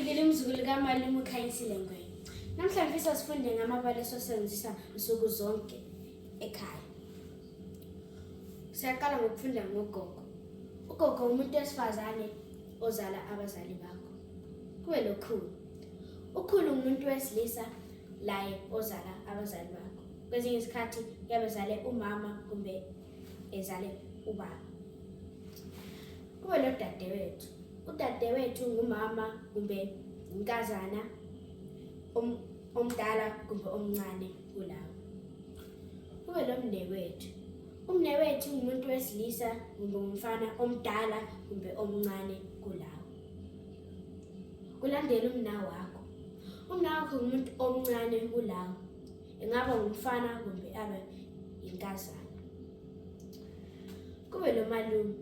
Usephendukile umzukulu kamalume uKhanyisile Ngwenya. Namhlanje ngifisa sifunde ngamabala esiwasebenzisa nsuku zonke ekhaya. Siyaqala ngokufunda ngogogo. Ugogo umuntu wesifazane ozala abazali bakho. Kube lokhulu. Ukhulu ngumuntu wesilisa laye ozala abazali bakho. Kwezinye izikhathi uyabe ezale umama kumbe ezale ubaba. Kube lodadewethu. Udadewethu ngumama kumbe inkazana omdala kumbe omncane kulawo. Kube lomnewethu. Umnewethu ngumuntu wesilisa kumbe ngumfana omdala kumbe omncane kulawo. Kulandela umnawakho. Umnawakho ngumuntu omncane kulawo. Engaba ngumfana kumbe abe yinkazana. Kube lomalume.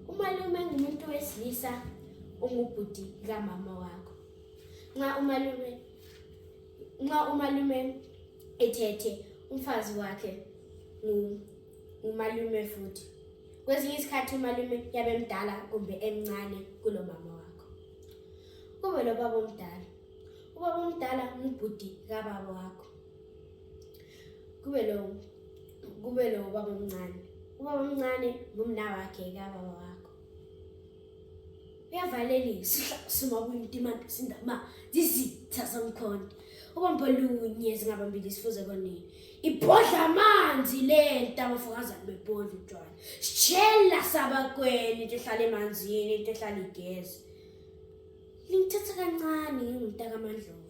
Umalume ngumuntu wesilisa ongubhuti kamama wakho. Nxa umalume ethethe umfazi wakhe ngumalume futhi. Kwezinye isikhathi umalume yabe emdala kumbe emncane kulo mama wakho. Kube lo baba omdala. Ubaba omdala ngubhuti kababa wakho. Kube lo baba omncane. Ubaba omncane ngumna wakhe kababa wakho. Uyavalelisa sumabuntimante sindama zizitha zomkhonto. Ubambo lunye zingabambili sifuze konini. Ibhodla amanzi le nto abafokazana bebhodla utshwala. Sitshela sabakweni into ehlala emanzini into ehlala igeza. Lingithatha kancane ngingumntaka Mandlovu.